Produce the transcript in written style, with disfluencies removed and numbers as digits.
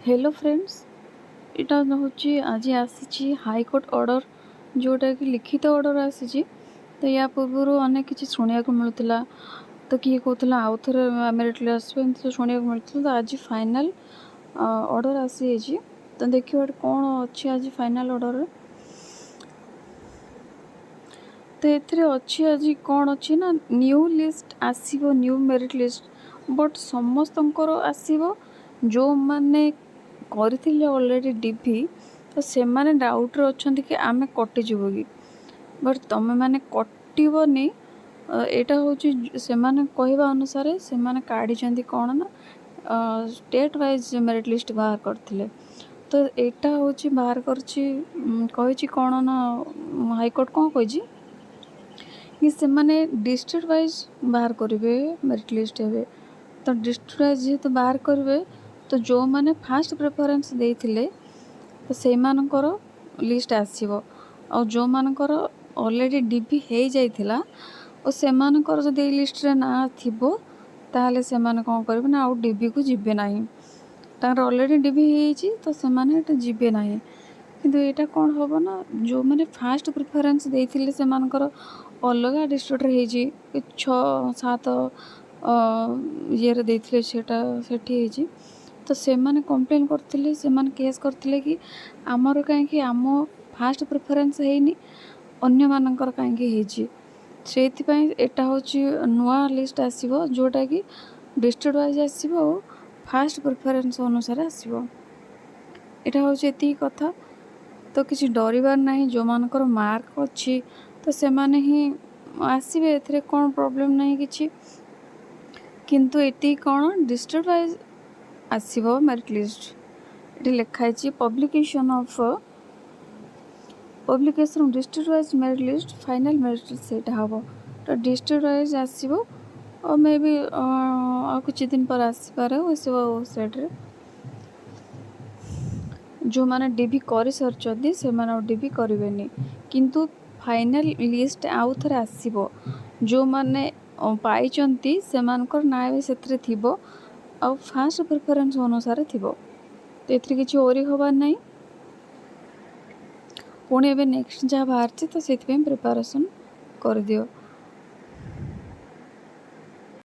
Hello friends, ଏଇଟା ହେଉଛି ଆଜି ଆସିଛି ହାଇକୋର୍ଟ ଅର୍ଡ଼ର, ଯେଉଁଟାକି ଲିଖିତ ଅର୍ଡ଼ର ଆସିଛି। ତ ୟା ପୂର୍ବରୁ ଅନେକ କିଛି ଶୁଣିବାକୁ ମିଳୁଥିଲା। ତ କିଏ କହୁଥିଲା ଆଉ ଥରେ ମେରିଟ୍ ଲିଷ୍ଟ ଆସିବ, ଏମିତି ସବୁ ଶୁଣିବାକୁ ମିଳୁଥିଲା। ତ ଆଜି ଫାଇନାଲ୍ ଅର୍ଡ଼ର ଆସିଯାଇଛି। ତ ଦେଖିବା ଏଠି କ'ଣ ଅଛି ଆଜି ଫାଇନାଲ୍ ଅର୍ଡ଼ରରେ। ତ ଏଥିରେ ଅଛି ଆଜି କ'ଣ ଅଛି ନା, ନ୍ୟୁ ଲିଷ୍ଟ ଆସିବ, ନ୍ୟୁ ମେରିଟ୍ ଲିଷ୍ଟ, ବଟ୍ ସମସ୍ତଙ୍କର ଆସିବ। ଯେଉଁମାନେ କରିଥିଲେ ଅଲରେଡ଼ି ଡିଭି, ତ ସେମାନେ ଡାଉଟ୍ରେ ଅଛନ୍ତି କି ଆମେ କଟିଯିବୁ କି? ବଟ୍ ତୁମେମାନେ କଟିବନି। ଏଇଟା ହେଉଛି ସେମାନେ କହିବା ଅନୁସାରେ, ସେମାନେ କାଢ଼ିଛନ୍ତି କ'ଣ ନା ଷ୍ଟେଟ୍ ୱାଇଜ୍ ମେରିଟ୍ ଲିଷ୍ଟ ବାହାର କରିଥିଲେ। ତ ଏଇଟା ହେଉଛି ବାହାର କରିଛି, କହିଛି କ'ଣ ନା, ହାଇକୋର୍ଟ କ'ଣ କହିଛି କି ସେମାନେ ଡିଷ୍ଟ୍ରିକ୍ଟ ୱାଇଜ୍ ବାହାର କରିବେ ମେରିଟ୍ ଲିଷ୍ଟ ଏବେ। ତ ଡିଷ୍ଟ୍ରିକ୍ଟ ୱାଇଜ୍ ଯେହେତୁ ବାହାର କରିବେ, ତ ଯେଉଁମାନେ ଫାଷ୍ଟ ପ୍ରିଫରେନ୍ସ ଦେଇଥିଲେ, ତ ସେଇମାନଙ୍କର ଲିଷ୍ଟ ଆସିବ। ଆଉ ଯେଉଁମାନଙ୍କର ଅଲରେଡ଼ି ଡିଭି ହେଇଯାଇଥିଲା ଓ ସେମାନଙ୍କର ଯଦି ଏଇ ଲିଷ୍ଟରେ ନାଁ ଥିବ, ତାହେଲେ ସେମାନେ କ'ଣ କରିବେ ନା, ଆଉ ଡିଭିକୁ ଯିବେ ନାହିଁ। ତାଙ୍କର ଅଲରେଡ଼ି ଡିଭି ହେଇଯାଇଛି, ତ ସେମାନେ ଏଇଟା ଯିବେ ନାହିଁ। କିନ୍ତୁ ଏଇଟା କ'ଣ ହେବ ନା, ଯେଉଁମାନେ ଫାଷ୍ଟ ପ୍ରିଫରେନ୍ସ ଦେଇଥିଲେ, ସେମାନଙ୍କର ଅଲଗା ଡିଷ୍ଟ୍ରିକ୍ଟରେ ହେଇଛି କି ଛଅ ସାତ ଇଏରେ ଦେଇଥିଲେ, ସେଇଟା ସେଠି ହେଇଛି। ତ ସେମାନେ କମ୍ପ୍ଲେନ୍ କରିଥିଲେ, ସେମାନେ କେସ୍ କରିଥିଲେ କି ଆମର କାହିଁକି ଆମ ଫାଷ୍ଟ ପ୍ରିଫରେନ୍ସ ହେଇନି, ଅନ୍ୟମାନଙ୍କର କାହିଁକି ହେଇଛି? ସେଇଥିପାଇଁ ଏଇଟା ହେଉଛି ନୂଆ ଲିଷ୍ଟ ଆସିବ, ଯେଉଁଟାକି ଡିଷ୍ଟ୍ରିକ୍ଟ ୱାଇଜ୍ ଆସିବ ଆଉ ଫାଷ୍ଟ ପ୍ରିଫରେନ୍ସ ଅନୁସାରେ ଆସିବ। ଏଇଟା ହେଉଛି ଏତିକି କଥା। ତ କିଛି ଡରିବାର ନାହିଁ। ଯେଉଁମାନଙ୍କର ମାର୍କ ଅଛି, ତ ସେମାନେ ହିଁ ଆସିବେ। ଏଥିରେ କ'ଣ ପ୍ରୋବ୍ଲେମ୍ ନାହିଁ କିଛି। କିନ୍ତୁ ଏତିକି କ'ଣ, ଡିଷ୍ଟ୍ରିକ୍ଟ ୱାଇଜ୍ ଆସିବ ମେରିଟ୍ ଲିଷ୍ଟ। ଏଠି ଲେଖା ହେଇଛି publication district wise merit list, final merit list ସେଇଟା ହେବ। ତ ଡିଷ୍ଟ୍ରିକ୍ଟ ୱାଇଜ୍ ଆସିବ ଆଉ ମେ ବି ଆଉ କିଛି ଦିନ ପରେ ଆସିପାରେ ଆସିବ ୱେବସାଇଟ୍ରେ। ଯେଉଁମାନେ ଡିଭି କରିସାରିଛନ୍ତି, ସେମାନେ ଆଉ ଡିଭି କରିବେନି, କିନ୍ତୁ ଫାଇନାଲ୍ ଲିଷ୍ଟ ଆଉ ଥରେ ଆସିବ। ଯେଉଁମାନେ ପାଇଛନ୍ତି, ସେମାନଙ୍କର ନାଁ ବି ସେଥିରେ ଥିବ ଆଉ ଫାଷ୍ଟ ପ୍ରିଫରେନ୍ସ ଅନୁସାରେ ଥିବ। ତ ଏଥିରେ କିଛି ୱରି ହେବାର ନାହିଁ। ପୁଣି ଏବେ ନେକ୍ସଟ ଯାହା ବାହାରିଛି, ତ ସେଥିପାଇଁ ପ୍ରିପାରେସନ୍ କରିଦିଅ।